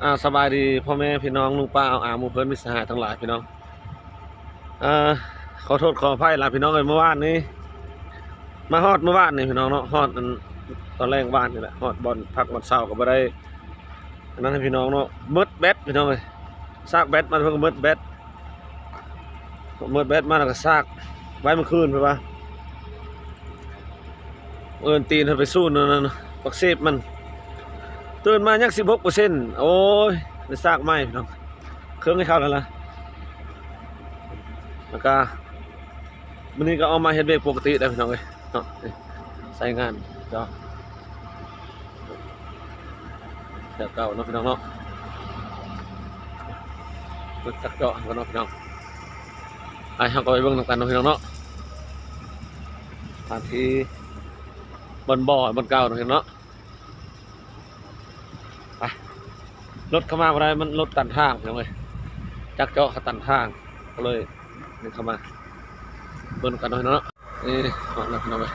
ອາ ສະບາຍດີພໍ່ແມ່ພີ່ນ້ອງ ລຸງປ້າອາວອາ ໝູ່ເພື່ອນມິດສະຫາຍທັງຫຼາຍພີ່ນ້ອງ. ອາ ຂໍໂທດຂໍອະໄພຫຼາຍພີ່ນ້ອງເອີຍ ເມື່ອວານນີ້ ມາຮອດເມື່ອວານນີ້ພີ່ນ້ອງເນາະ ຮອດອັນຕອນແລງວານນີ້ແຫຼະ ຮອດບ່ອນພັກບ່ອນເຊົາກໍບໍ່ໄດ້ອັນນັ້ນໃຫ້ພີ່ນ້ອງເນາະ ໝົດແບັດພີ່ນ້ອງເອີຍ ຊາກແບັດມາເພິ່ນກໍໝົດແບັດ ໝົດແບັດມາແລ້ວກໍຊາກໄວ້ມື້ຄືນເພິ່ນວ່າ ເອີ້ນຕີນເພິ່ນໄປສູນນັ້ນ ປາກເສບມັນ ຕື່ນມາຍັງສິບຫົກເປີເຊັນ ໂອ້ຍ ໄດ້ຊາກໃໝ່ພີ່ນ້ອງ ເຄື່ອງໃຫ້ເຂົາແລ້ວລະ ແລ້ວກະ ມື້ນີ້ກໍອອກມາເຮັດວຽກປົກກະຕິແລ້ວພີ່ນ້ອງເອີຍເນາະ ໃຊ້ງານເຈາະ ແບບເກົ່າເນາະພີ່ນ້ອງເນາະ ເບິ່ງຈັກເຈາະກັນເນາະພີ່ນ້ອງ ໄປ ເຮົາກໍໄປເບິ່ງນຳກັນເນາະພີ່ນ້ອງເນາະ ສະຖານທີ່ບ່ອນບໍ່ ບ່ອນເກົ່າເນາະພີ່ນ້ອງເນາະ. ໄປ ລົດເຂົ້າມາບໍ່ໄດ້ ມັນລົດຕັນທາງພີ່ນ້ອງເອີຍ ຈັກເຈາະເຂົາຕັນທາງ ກໍເລີຍເຂົ້າມາເບິ່ງນຳກັນເນາະພີ່ນ້ອງເນາະ ນີ້ຮອດແລ້ວພີ່ນ້ອງເອີຍ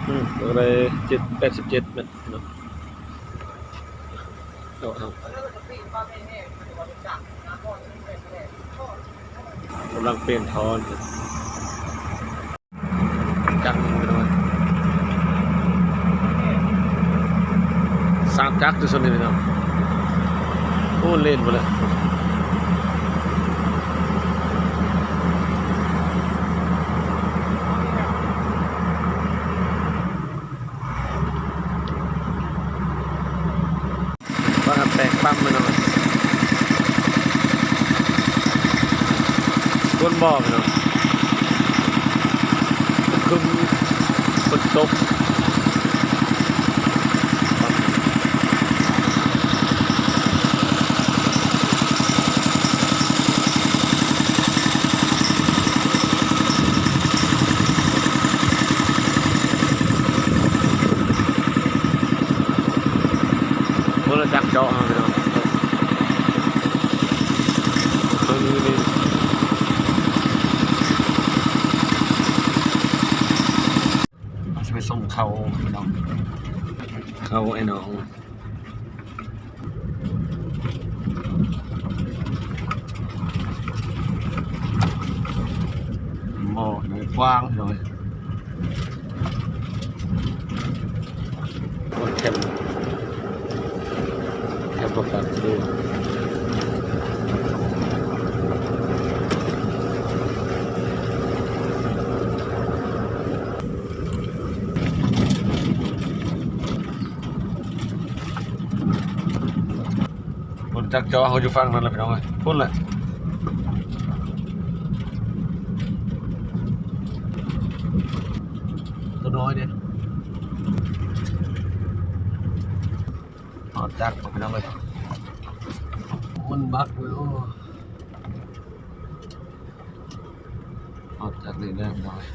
ອືມ ກໍໄດ້ເຈັດ ແປດສິບເຈັດແມັດພີ່ນ້ອງ. ກຳລັງປ່ຽນທ່ອນ ຈັກໜຶ່ງພີ່ນ້ອງ ສາມຈັກຢູ່ສ່ວນນີ້ພີ່ນ້ອງ ໂອ້ ເລນໝົດແລ້ວ. ວ່າແປງປ້ຳແມ່ນເນາະ ຄົນບໍ່ແມ່ນເນາະ ຄືຝົນຕົກ. ບໍ່ຮູ້ຈັກເຈາະເຮົາພີ່ນ້ອງ ເບິ່ງຢູ່ນີ້ ເຮົາຊິໄປສົ່ງເຂົ້າພີ່ນ້ອງ ເຂົ້າໄອ້ໜອງ. ໝໍ້ໃຫຍ່ກວ້າງເລີຍ ແຄມ ແຄມປະກັນເດ້. ຄົນຈັກຈອເຮົາຢູ່ຝັ່ງນັ້ນແຫຼະພີ່ນ້ອງເອີຍ ພຸ້ນແຫຼະ ຕົວນ້ອຍເດ້ ຮອດຈັກພີ່ນ້ອງເອີຍ ມັນບັກເວີຍ ໂອ້ ຮອດຈັກນີ້ແລ້ວພີ່ນ້ອງເອີຍ.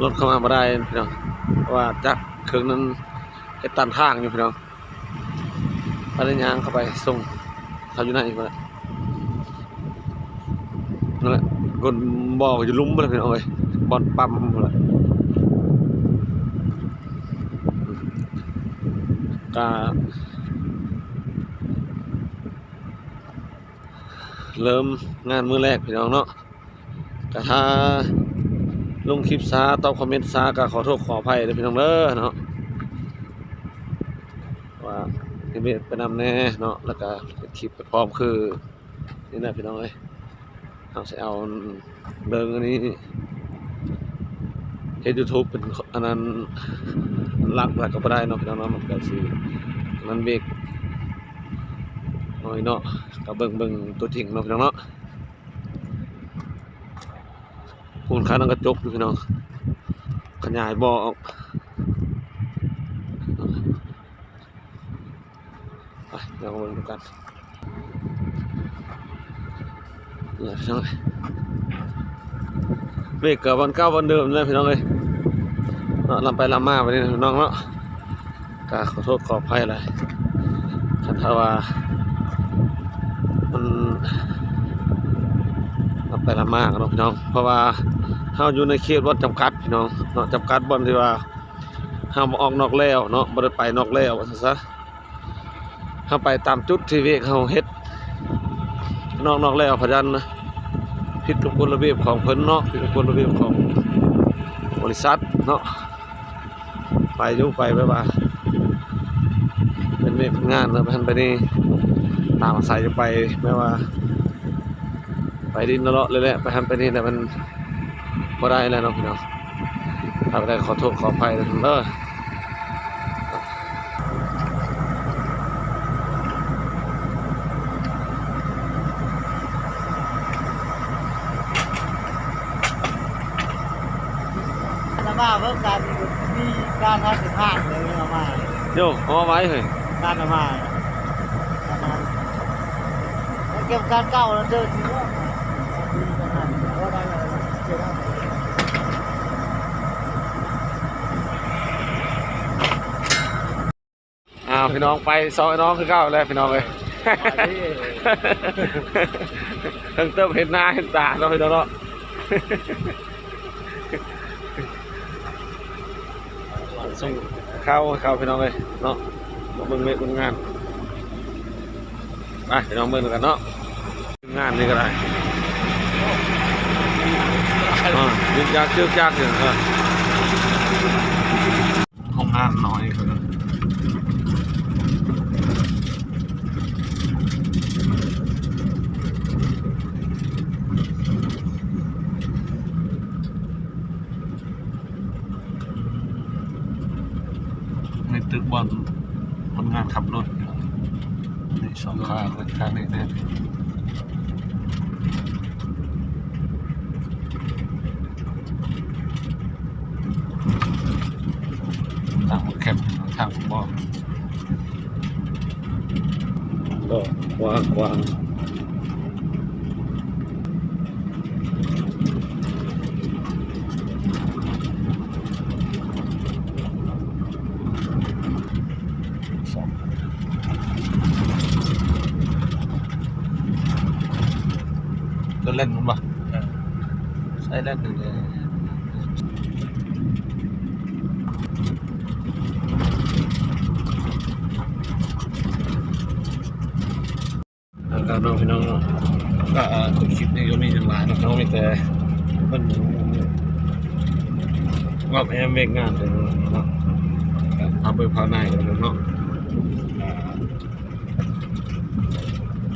ລົດເຂົ້າມາບໍ່ໄດ້ພີ່ນ້ອງ ເພາະວ່າຈັກເຄື່ອງນັ້ນເຮັດຕັນທາງຢູ່ພີ່ນ້ອງ ກໍເລີຍຍ່າງເຂົ້າໄປສົ່ງເຂົາຢູ່ໃນພຸ້ນແຫຼະ ນັ້ນແຫຼະ ກົ້ນບໍ່ກໍຢູ່ລຸ່ມພຸ້ນແຫຼະພີ່ນ້ອງເອີຍ ບ່ອນປ້ຳພຸ້ນແຫຼະ ກະ ເລີ່ມງານມື້ແລກພີ່ນ້ອງເນາະ ກະຖ້າລົງຄລິບຊ້າ ຕອບຄອມເມັນຊ້າ ກະຂໍໂທດຂໍອະໄພເດີພີ່ນ້ອງເດີເນາະ ວ່າເຮັດວຽກໄປນຳແດ່ເນາະ ແລ້ວກະເຮັດຄລິບໄປພ້ອມຄືນີ້ແຫຼະພີ່ນ້ອງເອີຍ ເຮົາຊິເອົາເລື່ອງອັນນີ້ ເຮັດຢູທູບເປັນອັນນັ້ນຫຼັກ ຫຼັກກໍບໍ່ໄດ້ເນາະພີ່ນ້ອງເນາະ ມັນກໍຊິອັນນັ້ນເບກໜ້ອຍເນາະ ກໍເບິ່ງ ເບິ່ງຕົວຈິງເນາະພີ່ນ້ອງເນາະ ພຸ້ນຂະໜາດກະຈົກຢູ່ພີ່ນ້ອງ ຂະຫຍາຍບໍ່ອອກ. ໄປ ດຽວມາເບິ່ງນຳກັນ ເບກກໍບ່ອນເກົ່າບ່ອນເດີມແຫຼະພີ່ນ້ອງເອີຍເນາະ ລຳໄປລຳມາໄປນີ້ພີ່ນ້ອງເນາະ ກໍຂໍໂທດຂໍອະໄພຫຼາຍ ຄັນຖ້າວ່າມັນ ລັບໄປລັບມາເນາະພີ່ນ້ອງ ເພາະວ່າເຮົາຢູ່ໃນເຂດບ່ອນຈຳກັດພີ່ນ້ອງເນາະ ຈຳກັດບ່ອນທີ່ວ່າເຮົາບໍ່ອອກນອກແລວເນາະ ບໍ່ໄດ້ໄປນອກແລວວ່າຊັ້ນຊະ. ເຮົາໄປຕາມຈຸດທີ່ເວກເຮົາເຮັດ ນອກ ນອກແລວພະຍັນນະ ຜິດກັບກົດລະບຽບຂອງເພິ່ນເນາະ ຜິດກັບກົດລະບຽບຂອງບໍລິສັດເນາະ. ໄປຢູ່ ໄປແບບວ່າເປັນເວກເປັນງານເນາະ ໄປຫັ້ນໄປນີ້ ຕາມອາໄສຈະໄປແບບວ່າ ໄປດິນເລາະໆ ເລະໆ ໄປຫັ້ນໄປນີ້ແຫຼະ ມັນບໍ່ໄດ້ແລ້ວເນາະພີ່ນ້ອງ. ຖ້າບໍ່ໄດ້ ຂໍໂທດຂໍອະໄພເດີ. ລະມາເບິ່ງການ ມີການຫາສິບຫ້າເລີຍລະມາ. ໂຢ ເອົາໄວ້ເຮີ້ຍ ການລະມາ ການຫາ ເກັບການເກົ່າແລ້ວເດີ. ອ້າວ ພີ່ນ້ອງ ໄປຊອຍນ້ອງຄືເກົ່າແລ້ວພີ່ນ້ອງເອີຍ. ເຖິງເຕີບເຫັນໜ້າເຫັນຕາເນາະພີ່ນ້ອງເນາະ. ສົ່ງເຂົ້າ ເຂົ້າພີ່ນ້ອງເອີຍເນາະ ມາເບິ່ງເວກເບິ່ງງານ. ໄປພີ່ນ້ອງເບິ່ງນຳກັນເນາະ ງານນີ້ກໍໄດ້ ອ່າ ຍຶກຍັກຍຶກຍັກຢູ່ ເອີ ໂຮງງານນ້ອຍເພິ່ນ ໃນຕຶກບ່ອນຄົນງານຂັບລົດຢູ່ ນີ້ສອງຂ້າງ ຂ້າງນີ້ແນ່ ທາງແຄບ ທາງບໍ່ ກໍກວ້າງໆ. ໂດນເລ່ນມັນບໍ່? ເອີ ໃຊ້ເລ່ນຢູ່ເດ້. ແລ້ວກໍເນາະພີ່ນ້ອງເນາະ ກໍ ເອີ ຄລິບນີ້ກໍມີຫຍັງຫຼາຍເນາະ ເຮົາມີແຕ່ເບິ່ງງອບແອ້ມວຽກງານເທົ່ານັ້ນເນາະ ກໍພາເບິ່ງພານາຍກັນເນາະ.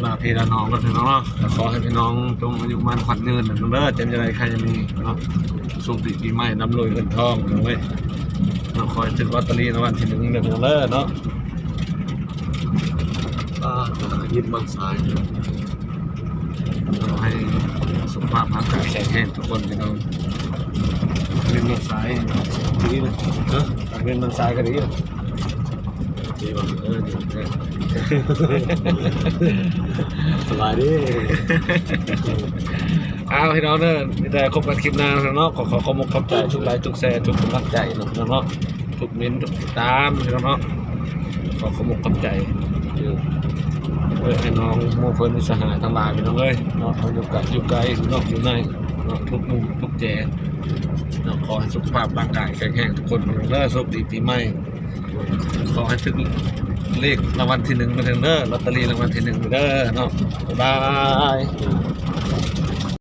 ລາພີ່ລານ້ອງກັນເນາະ ກໍຂໍໃຫ້ພີ່ນ້ອງຈົ່ງອາຍຸໝັ້ນຂວັນຍືນເດີ ເຈັບຢ່າໄດ້ໄຂ້ຢ່າມີເນາະ ໂຊກດີປີໃໝ່ ລ່ຳລວຍເງິນທອງເນາະ ຂໍໃຫ້ຖືກລອດຕະລີລາງວັນທີໜຶ່ງເດີເນາະ. ອ່າ ຕະຫຼາດມິດບາງຊາຍ ຂໍໃຫ້ສຸຂະພາບຮ່າງກາຍແຂງແຮງທຸກຄົນພີ່ນ້ອງ. ຕະຫຼາດມິດບາງຊາຍດີນະ ຮະ ຕະຫຼາດມິດບາງຊາຍກໍດີນະ ດີບໍ່? ເອີ ດີ ສະບາຍດີ. ອ້າວ ພີ່ນ້ອງເດີ ມີແຕ່ພົບກັນຄລິບໜ້າເນາະ ຂໍຂອບ ຂອບອົກຂອບໃຈທຸກໄລ ທຸກແຊ ທຸກກຳລັງໃຈເນາະ ພີ່ນ້ອງເນາະ. ທຸກເມັນ ທຸກຕິດຕາມເນາະ ຂໍຂອບອົກຂອບໃຈ ເອີ ເພື່ອໃຫ້ນ້ອງໝູ່ເພື່ອນມິດສະຫາຍທັງຫຼາຍພີ່ນ້ອງເອີຍເນາະ ທັງຢູ່ໄກຢູ່ໃກ້ ຢູ່ນອກຢູ່ໃນເນາະ ທຸກມຸມທຸກແຈເນາະ ຂໍໃຫ້ສຸຂະພາບຮ່າງກາຍແຂງແຮງທຸກຄົນພີ່ນ້ອງເດີ ໂຊກດີປີໃໝ່ ຂໍໃຫ້ຖືກເລກລາງວັນທີໜຶ່ງມາເຖິງເດີ ລອດຕະລີລາງວັນທີໜຶ່ງເດີເນາະ ບາຍບາຍ.